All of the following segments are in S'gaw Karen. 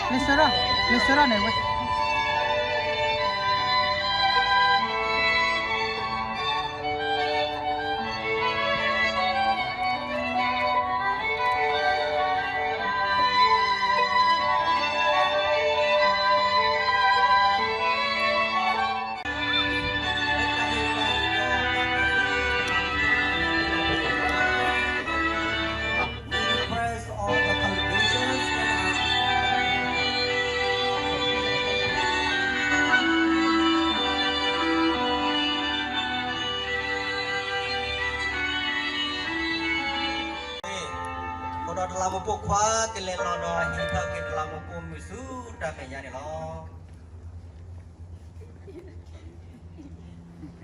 လဲၤဆှၢထီၣ်, လဲၤဆှၢထီၣ်န့ၣ်ဝဲ ဃိဒီးတလးမူးပိာ်ခွါ ကလဲၤလီၤဒီးဟံးထီၣ်က့ၤတလးမူးပိာ်မုၣ်ဆူတၢ်မဲာ်ညါန့ၣ်လီၤ. ဘၣ်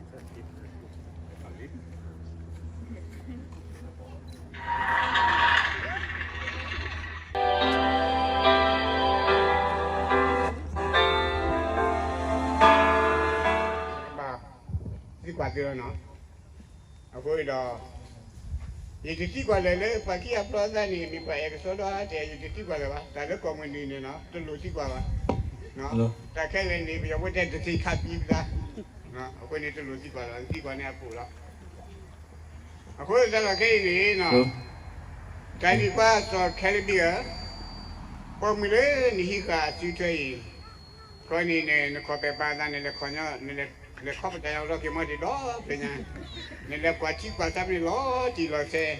သံကွၢ်သုလီၤနီၤ. အဃိဒီး ယတသံကွၢ်လၢၤလၢပှၤခံဂၤပျီသးန့ၣ် မ့ၢ်ပှၤအဲၣ်ကစီဒီတဲ ယတသံကွၢ်လၢၤဘၣ်. တၢ်လၢကီၢ်မုၢ်နံၤန့ၣ်နီၤ တလိၣ်သံကွၢ်ဘၣ်. တၢ်ခဲလၢာ်န့ၣ် ပယီၤဖိတဲတသ့ၣ်ခါပံပသး. အဃိန့ၣ်တလိၣ်သံကွၢ်လီၤ, သံကွၢ်န့ၣ်အပူၤလီၤ. အဃိသတးဒီးခဲအံၤန့ၣ်နီၤ တၢ်နံၤပှၤစီၤခဲလၢာ်ဘံၣ်ဧၢ, ပိာ်မုၣ်လၢနဟံးဃာ်အစုထွဲအံၤ ခီန့ၣ် နခီၣ်ပဲာ်ပာ်သးန့ၣ် လဲၤခီပတာ်ညါလီၤက့ၤမီၢ်တံၢ်ဒီဖျၢၣ်ညါ, နလဲၤကွၢ်ထံကွၢ်ဆးမ့ၢ်လီၤတံၢ်လီၤဆဲး,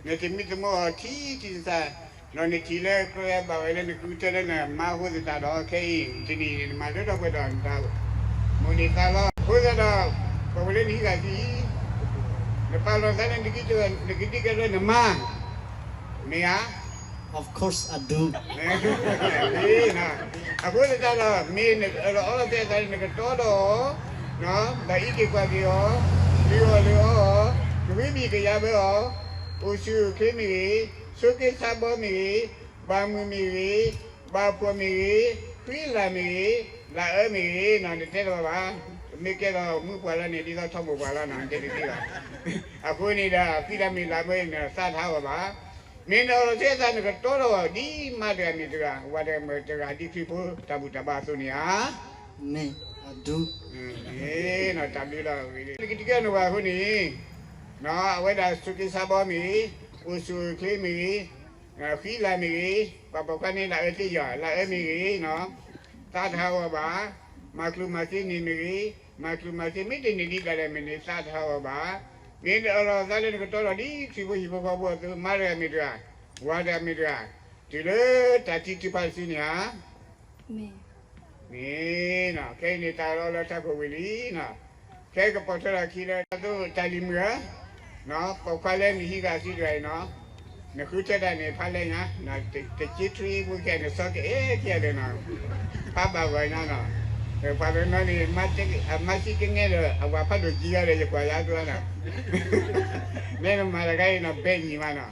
နသမံသမိးအီၤထံထံသးသး, ဒီးနထံၣ်လၢကြၢးဘၣ်ဝဲလၢနကထၢလၢနမါအဃိသတးဒီး ခဲအံၤတနံၤန့ၣ် နမၤလၢထီၣ်ပှဲၤဒီးနတၢ်မိၣ်န့ၢ်သးလီၤ. အဃိသတးဒီး ပှၤဝဲလၢနဟံးဂၤသံ နပာ်လီၤသးလၢနကဒံကဲထီၣ်နမါ မ့ၢ်ဧါ. Of course I do. အဃိသတးဒီး မ့ၢ်နအၢၣ်လီၤအီလီၤသဲသးန့ၣ် နကတီဒီးအီၤ, ဘၣ်အံးက့ၤကွၢ်က့ၤအီၤ, လုၢ်အီၣ်လုၢ်အီအီၤ, ကဝံမံၤကယါဘၢအီၤ, အိၣ်ဆူၣ်အိၣ်ချ့မ့ၢ်ဂ့ၤ, ဆိးက့ဆါဘီမ့ၢ်ဂ့ၤ, ဘၣ်မုာ်မ့ၢ်ဂ့ၤ, ဘၣ်ဖှီၣ်မ့ၢ်ဂ့ၤ, ဃံလၤမ့ၢ်ဂ့ၤ, လၢအၢမ့ၢ်ဂ့ၤနီၤ နတဲတဘၣ်ဘၣ်. မ့ၢ်ကဲထီၣ်မုၣ်ပှၢ်လီၤန့ၣ် ဒ်သိးထီဘိပှၢ်လီၤနီၤ နတဲတသ့ဘၣ်. အဃိန့ၣ်ဒီး ဃံလၤမ့ၢ်လၢအၢမ့ၢ်ဂ့ၤန့ၣ် သးတဟးဂီၤဘၣ်. မ့ၢ်နအၢၣ်လီၤသဲသး နကတီဒီးအီၤ ဒ်မါတဂၤမ့ၢ်တဂၤ ဝၤတဂၤမ့ၢ်တဂၤ ဒ်ခရံာ်ဖိတၢ်ဘူၣ်တၢ်ဘါအသိးန့ၣ်ဧါ. မ့ၢ်အဒူ တၢ်ဘျုးလီၤ. နကဒံကဲထီၣ်နဝၤအဃိန့ၣ် အဝဲဒၣ်ဆိးက့ဆါဘီမ့ၢ်ဂ့ၤ, အိၣ်ဆူၣ်အိၣ်ချ့မ့ၢ်ဂ့ၤ, ဃံလၤမ့ၢ်ဂ့ၤ, ပှၤပိာ်ခွါန့ၣ်လၢအၢသ့ယီၤ လၢအၢမ့ၢ်ဂ့ၤနီၤ သးတဟးဂီၤဘၣ်. မၤကျိၣ်မၤစ့န့ၣ်မ့ၢ်ဂ့ၤ, မၤကျိၣ်မၤစ့မ့ၢ်တန့ၢ်ဒ်လဲၣ်လဲၣ်မ့ၢ်န့ၣ် သးတဟးဂီၤဘၣ်. မ့ၢ်နအၢၣ်လီၤသးလၢနကတီဒီးဒ်ခရံာ်ဖိဟံၣ်ဖိဃီဖိအသိး မါတဂၤမ့ၢ်တဂၤ, ဝၤတဂၤမ့ၢ်တဂၤ, တုၤလၢတၢ်ထံးတုၤဖးတစုန့ၣ်ဧါ. မ့ၢ်နီၤ ခဲအံၤန့ၣ် တၢ်လီၤလၢတၢ်ခိၣ်ဝံၤလံနီၤ ခဲကပိာ်ထွဲထီၣ်ခံလၢ တၢ်လံၤမုၣ်ဧၢ, ပိာ်ခွါလၢနဟံးဃာ်စုတဂၤအံၤနီၤ, နဃုထၢတၢ်န့ၣ် ဖးလဲၢ်ညါ, တက့ထရံဖိခဲန့ၣ် စီၤကအဲၣ်ခဲလၢာ်နီၤ, ဖးဘၣ်ဂီၤညါနီၤ, ပှၤတနီၤန့ၣ် အမါစံးကနဲဒီး အဝၤဖးဒိၣ်ကံဂၤဒီး ယကွၢ်ယၤဒိၣ်နီၤ, မ့ၢ်နမၤတခါအံၤနီၤ ဘဲၣ်နံၤမးနီၤ,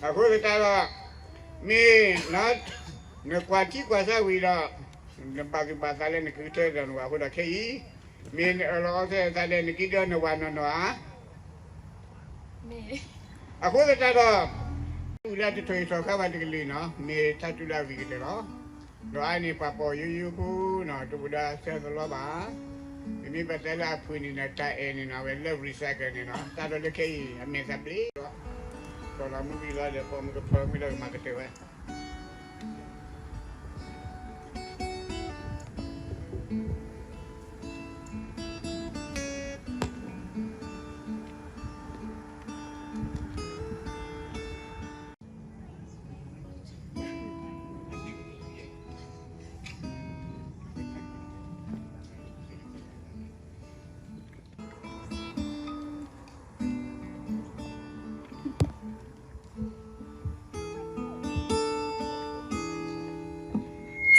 အဃိသတးဒီး မ့ၢ် နကွၢ်ထံကွၢ်ဆးဝံၤဒီး နဘၣ်သူၣ်ဘၣ်သးလၢနကထၢဒီးနဝၤအဃိဒီးခဲအံၤ, မ့ၢ်နအၢၣ်လီၤအီလီၤသဲသးလၢနကဒံကဲထီၣ်နဝၤနီၢ်နီၢ်ဧါ. အဃိသတးဒီး တူၢ်လၢတထိၣ်အံၤထီၣ်ခါဘၣ်တကလုာ်နီၤ မ့ၢ်တၢ်တူၢ်လၢအဂ့ၤကတၢၢ်လီၤ. ဒီးအါန့ၣ်ပှၤပိာ်ယိယိဖိနီၤ တအိၣ်ဒၣ်ဆၢသလီဘၣ်, မ့မ့ၢ်ပတဲလၢအဖုၣ်န့ၣ်နီၤ တၢ်အဲၣ်န့ၣ်နီၤ အဝဲလၢ recycle န့ၣ်နီၤ တၢ်ဒီးလၢခဲအံၤ အမဲာ်သးဘျ့လီၤ, တီၢ်လီၤမူဂံၢ်လီၤဒီး ပိာ်မုၣ်ကဖၢမုၢ်လီၤကမၤကတၢၢ်ဝဲ တ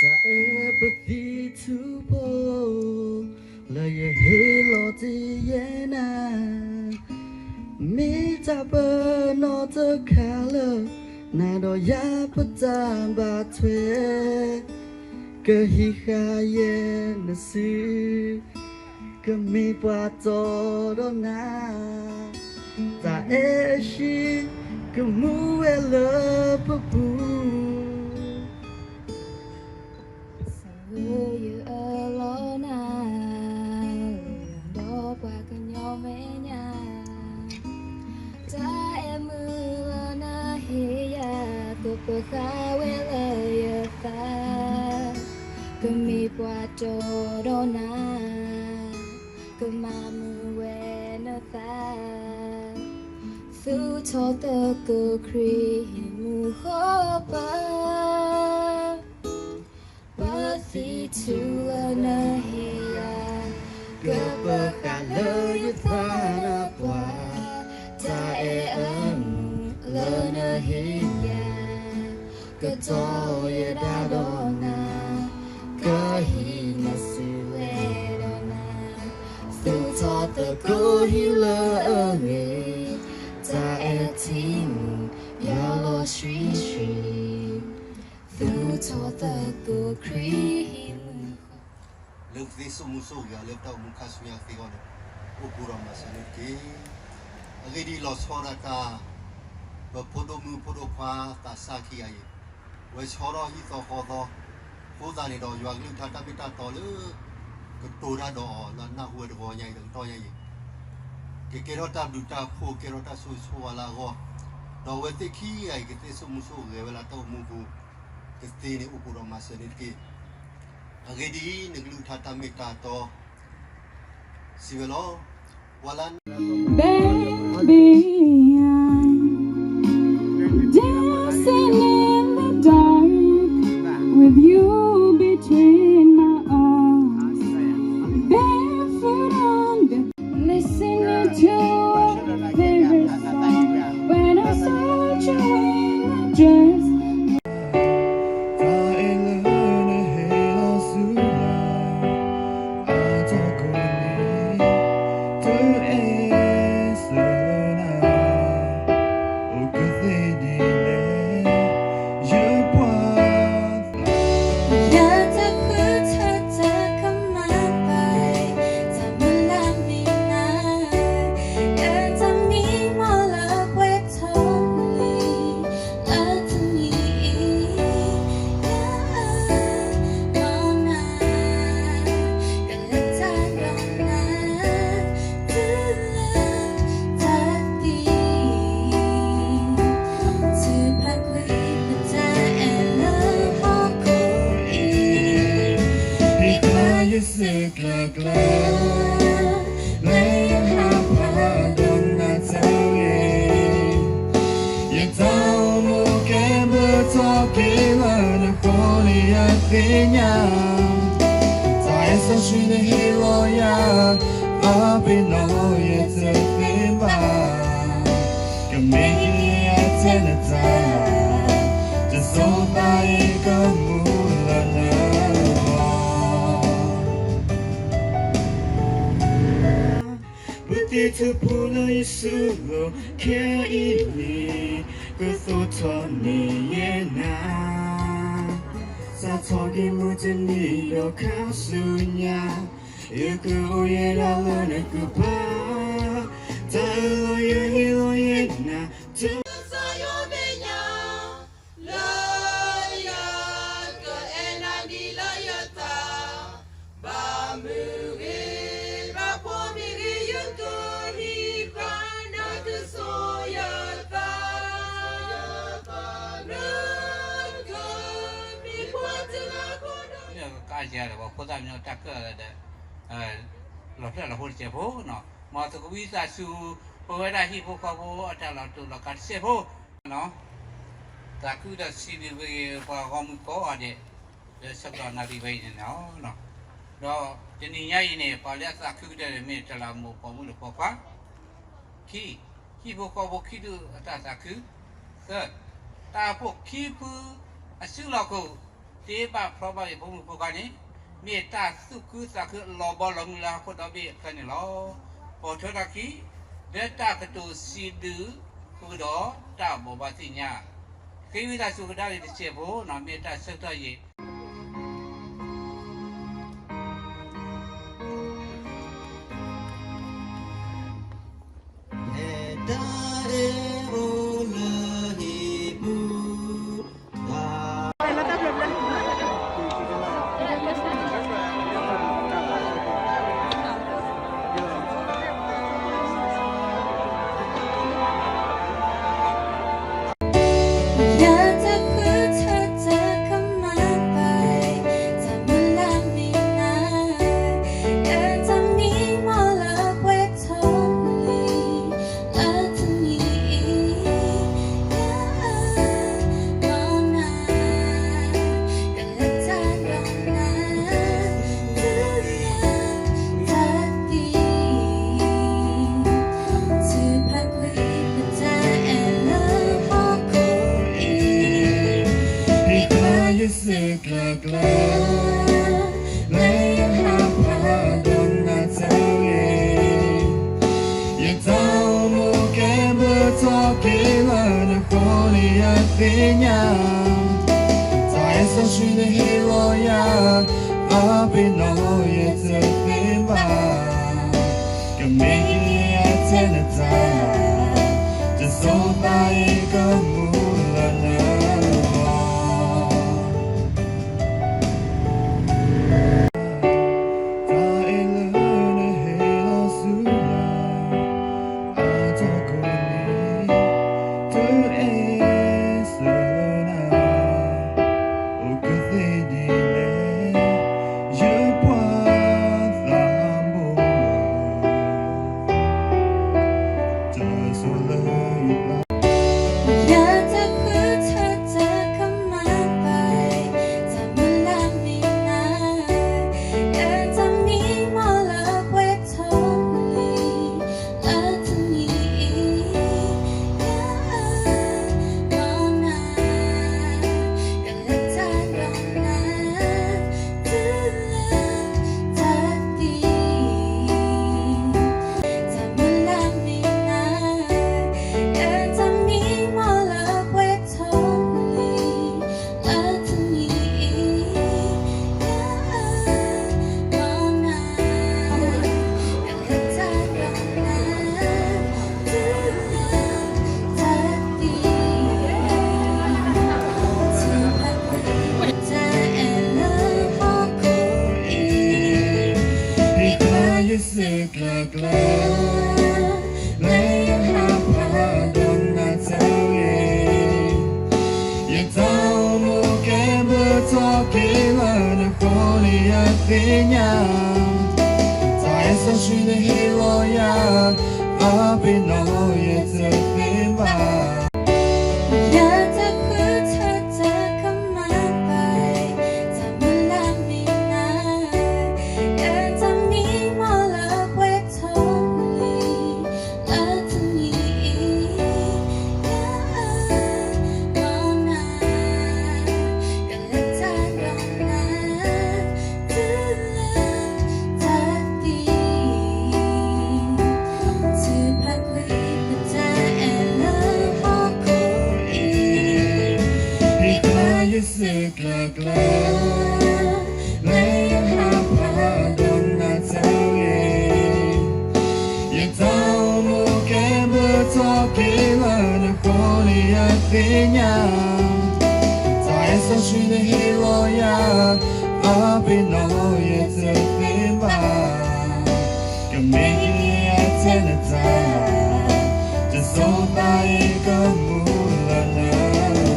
ၢ်အဲၣ်ပသံထူဖိ လၢယဟ့ၣ်လီၤတယဲၢ်နၤ, မ့ၢ်တၢ်ပနီၣ်တခါလၢ နၤဒီးယၤပတၢ်ဘၣ်ထွဲ, ကဟံးဃာ်ယဲၢ်နစု ကမ့ၢ်ပှၤတီဒီးနၤ, တၢ်အဲၣ်အဟံၣ် ကမူဝဲလၢပပူၤ. ပဃၣ်ဝဲလၢယသး, ကမ့ၢ်ပှၤတီဒီးနၤ, ကမၤမုာ်ဝဲနသး, သူၣ်ထီၣ်သကိးခရံာ်မုၢ်ဃီပၤ ပသံထုးလၢနဟ့ၣ်ယၤ, ကပဃၣ်လၢယသးနပှၤ, တၢ်အဲၣ်အမုာ်လၢနဟ့ၣ်ယၤ, ကတီၤယဒၣ်ဒီးနၤ, ကဟံးန့ၢ်စုလဲဒီးနၤ, သူၣ်ထီၣ်သကိးဟံၣ်လၢအဂ့ၤ, တၢ်အဲၣ်ထံမုၢ်ယီၤလီၤဆှံဆှံ လၢကသ့စိာ်မူစိာ်ဂဲၤအီၤလၢပတၢ်အိၣ်မူခါဆူညါကသ့အဂီၢ်န့ၣ်, အိၣ်ဘူးဒီးမၤစၢၤန့ၣ်တက့ၢ်. အဂ့ၢ်ဒ်အံၤ, လီၤဆီဒၣ်တၢ် ပဖိဒိၣ်မုၣ်ဖိဒိၣ်ခွါသးစၢ်ခံဂၤအံၤ, အဝဲဆီထီၣ်ဟံၣ်သီဃီသီ, အဃိသတးန့ၣ်ဒီး ယွၤကလုၢ်ကထါတၢ်မ့ၢ်တၢ်တီလၢ ကတိၤတၢ်ဒီးအီၤလၢအနၢ်ဟူဝဲတဂီၤညါအံၤဒီးကတီၢ်ညါအံၤ, ကကဲထီၣ်တၢ်ဘျုးတၢ်ဖှိၣ် ကဲထီၣ်တၢ်ဆိၣ်ဂ့ၤဆိၣ်ဝါလၢအဂီၢ်, ဒီးအဝဲသ့ၣ်ခံဂၤအံၤ ကသ့စိာ်မူစိာ်ဂဲၤဝဲလၢတၢ်အိၣ်မူပူၤ ကသ့န့ၣ် အိၣ်ဘူးဒီးမၤစၢၤန့ၣ်တက့ၢ်. အဂ့ၢ်ဒ်အံၤ, နကလုၢ်ကထါတၢ်မ့ၢ်တၢ်တီ စံးဝဲလီၤ. Baby, I'm dancing in the dark with you between my arms. Barefoot on the, listening to our favorite song. When I saw you in my dress, တၢ်အဲၣ်လၢနဟ့ၣ်လီၤဆူယၤ အါထီၣ်ကိးနံၤ, တအဲၣ်စၢၤနၤ, အိၣ်ကသ့ဒ်လဲၣ်, ယပှၤသး လၢတၢ်ဃုထၢတၢ်ကမၣ်ပာ်, တၢ်မုၢ်လၢ်မံၤမး, လၢတၢ်မံမီၢ်လၢပှဲၤထီၣ်လံ လၢတနံၤအံၤ, ယအၢၣ်လီၤနၤ, ကလဲၤတၢ်ဒီးနၤ, တုၤလၢတၢ်သံ, ထုးဖးကွံာ်ပတၢ်အဲၣ်လၢဟီၣ်ခိၣ်အံၤ, ဟ့ၣ်ဃာ်ယစ့ကျၢၤကျၢၤ လၢယဟးဖးဒီးနၤတဂ့ၤ, ယတၢ်အိၣ်မူကဲဘျုးထီၣ်က့ၤလၢနဃိလံယသ့ၣ်ညါ, တၢ်အဲၣ်စီဆှံနဟ့ၣ်လီၤယၤ, အဘ့ၣ်နီၣ်ယတသ့ဘၣ်, ကမ့ၢ်ယဲၢ်ထဲနတၢ်, တစိၤသးအံၤကမူလၢနၤလီၤ. ပသံထုးဖှိၣ်လၢယစုလီၢ်ခဲအံၤန့ၣ်, ကသိၣ်ထီၣ်န့ၢ်ယဲၢ်နၤ, စးထီၣ်က့ၤမုၢ်တနံၤဒီးခါဆူညါ, ယကအိၣ်ယဲဒၣ်လၢနကပၤ, တၢ်အၢၣ်လီၤယဟ့ၣ်လီၤယဲၢ်နၤ, တၢ် လၢယကအဲၣ်နၤဒ်လၢယသး, ဘၣ်မုၢ်ဂ့ၤ, ဘၣ်ဖှီၣ်မ့ၢ်ဂ့ၤ, ယကဟံးဃာ်နၤကစိာ်ယသး, လၢကမ့ၢ်ပှၤတဂၤဃီဒီး ကါယၤဒီးပှၤဖိသၣ်မံၤတၢ်ကၢၣ်လၢဒီး လီၤဖျဲၣ်လီၤဖိတစဲးဖိနီၤ, မ်သုကဝံသးစူၤ ပဝဲဒၣ်ဟံၣ်ဖိဃီဖိအတၢ်လီၤတူာ်လီၤကာ်တစဲးဖိနီၤ, သးခုဒီးစံးဘျုးက့ၤပှၤဂီၢ်မုၢ်ကိးဂၤဒဲး လၢဆၢကတီၢ်နၣ်ရံၣ်ဝဲအံၤန့ၣ်လီၤ. ဒီးတနံၤညါအံၤန့ၣ် ပှၤလၢအသးခုကတၢၢ်န့ၣ် မ့ၢ်တလးမူးပိာ်မုၣ်ဒီးပိာ်ခွါ, ခံ, ဟံၣ်ဖိဃီဖိခံဒူၣ်အတၢ်သးခု, သၢ, တၢ်အိၣ်ဖှိၣ်ခံဖုအစုလီၢ်ခိၣ် တ့ဘၣ်ဖျီဘၣ်က့ၤဖိမုၣ်ဖိခွါန့ၣ် မ့ၢ်တၢ်သူၣ်ခုသးခုအလီၤဘီလီၤမုၢ်လၢဟီၣ်ခိၣ်ဒီဘ့ၣ်အချၢန့ၣ်လီၤ. ပိာ်ထွဲထီၣ်ခံ လၢတၢ်ကတိၤစံးဘျုးဃုာ်ဒီးတၢ်ဘိးဘၣ်သ့ၣ်ညါ, ဃ့ဝံသးစူၤကဒါက့ၤတစဲးဖိနီၤ, မ့ၢ်တၢ်ဆၢကတီၢ်ယံာ် တၢ်အဲၣ်အိၣ်လၢဟံၣ်ပူၤ လၢတၢ်ဃု သ့ၣ်ညါ, တၢ်အဲၣ်စီဆှံန့ၣ်ဟ့ၣ်လီၤယၤ, ဘၣ်ပ့ၤနီၣ်ယဲတသ့ဘၣ်, ကမ့ၢ်ယဲထဲနတၢ်, တစိၤသးအံၤကမူလၢနၤလီၤ. တၢ်အဲၣ်လၢနဟ့ၣ်လီၤဆူယၤ, အါထီၣ်ကိးနံၤ, တအဲၣ်စၢနၤ, အိၣ်ကသ့ဒ်လဲၣ်, ယပှၤသးဘိ, တစိၤလၢယသး ယတဃုထၢတၢ်ကမၣ်ဘၣ်, တၢ်မုၢ်လၢ်မံၤနၤ, ယတၢ်မံမီၢ်လၢပှဲၤထီၣ်လံ, လၢတနံၤအံၤ, ယအၢၣ်လီၤနၤ, ယလဲၤတၢ်ဒီးနၤ, တုၤလၢတၢ်သံ တၢ်မုၢ်လၢ်မံၤနၤ, ယတၢ်မံမီၢ်လၢပှဲၤထီၣ်လံ, လၢတနံၤအံၤ, ယအၢၣ်လီၤနၤ, ယလဲၤတၢ်ဒီးနၤ, တုၤလၢတၢ်သံ တၢ်အဲၣ်လၢဟီၣ်ခိၣ်အံၤ, ဟ့ၣ်ယၤယစုကျါကျါ, လၢယဟးဖးဒီးနၤတဂ့ၤ, ယတၢ်အိၣ်မူကဲဘျုးထီၣ်က့ၤလၢနဃိလံယသ့ၣ်ညါ, တၢ်အဲၣ်စီဆှံန့ၣ်ဟ့ၣ်လီၤယၤ, ဘၣ်ပ့ၤနီၣ်ယဲတသ့ဘၣ်. ယတဃုထၢတၢ်ကမၣ်ဘၣ်, တၢ်မုၢ်လၢ်မံၤနၤ, ယတၢ်မံမီၢ်လၢပှဲၤထီၣ်လံ, လၢတနံၤအံၤ, ယအၢၣ်လီၤနၤ, ယလဲၤတၢ်ဒီးနၤ, တုၤလၢတၢ်သံ ဟ့ၣ်ယၤယစုကျါကျါ, လၢယဟးဖးဒီးနၤတဂ့ၤ, ယတၢ်အိၣ်မူကဲဘျုးထီၣ်က့ၤလၢနဃိလံယသ့ၣ်ညါ, တၢ်အဲၣ်စီဆှံန့ၣ်ဟ့ၣ်လီၤယၤ, ဘၣ်ပ့ၤနီၣ်ယဲတသ့ဘၣ်. ကမ့ၢ်ယဲထဲနတၢ်, တစိၤသးအံၤကမူလၢနၤလီၤ.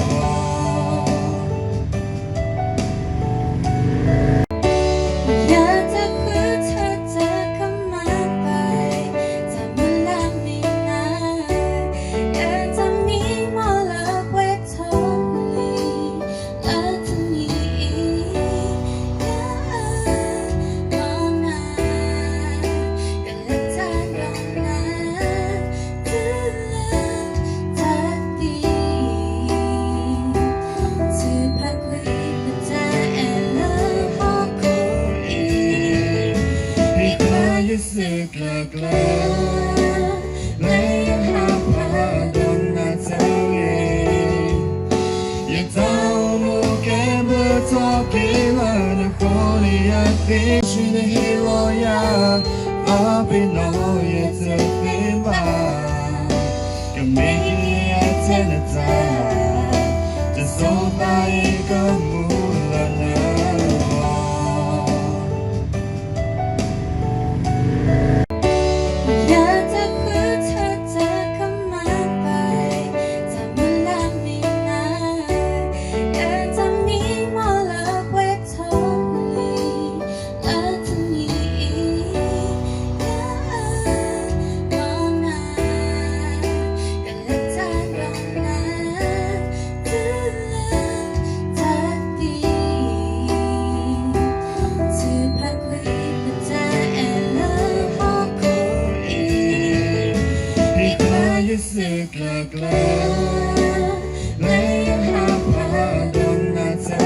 ယတဃုထၢတၢ်ကမၣ်ဘၣ်, တၢ်မုၢ်လၢ်မံၤနၤ, ယတၢ်မံမီၢ်လၢပှဲၤထီၣ်လံ, လၢတနံၤအံၤ, ယအၢၣ်လီၤနၤ, ယလဲၤတၢ်ဒီးနၤ, တုၤလၢတၢ်သံ တၢ်အဲၣ်လၢဟီၣ်ခိၣ်အံၤ, ဟ့ၣ်ယၤယစုကျါကျါ, လၢယဟးဖးဒီးနၤတဂ့ၤ, ယတၢ်အိၣ်မူကဲဘျုးထီၣ်က့ၤလၢနဃိလံယသ့ၣ်ညါ, တၢ်အဲၣ်စီဆှံန့ၣ်ဟ့ၣ်လီၤယၤ, ဘၣ်ပ့ၤနီၣ်ယဲတသ့ဘၣ်. ကမ့ၢ်ယဲထဲနတၢ်, တစိၤသးအံၤကမူလၢနၤလီၤ. ယတဃုထၢတၢ်ကမၣ်ဘၣ်, တၢ်မုၢ်လၢ်မံၤနၤ, ယတၢ်မံမီၢ်လၢပှဲၤထီၣ်လံ, လၢတနံၤအံၤ, ယအၢၣ်လီၤနၤ, ယလဲၤတၢ်ဒီးနၤ, တုၤလၢတၢ်သံ တၢ်အဲၣ်လၢဟီၣ်ခိၣ်အံၤ, ဟ့ၣ်ယၤယစုကျါကျါ, လၢယဟးဖးဒီးနၤတဂ့ၤ,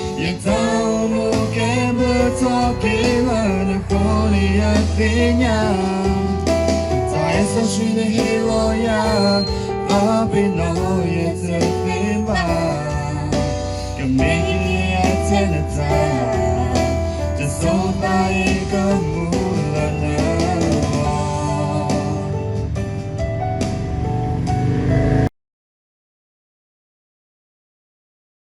ယတၢ်အိၣ်မူကဲဘျုးထီၣ်က့ၤလၢနဃိလံယသ့ၣ်ညါ, တၢ်အဲၣ်စီဆှံန့ၣ်ဟ့ၣ်လီၤယၤ, အါဘ့ၣ်နီၢ်ယဲတသ့ဘၣ်, ကမ့ၢ်ယဲထဲနတၢ်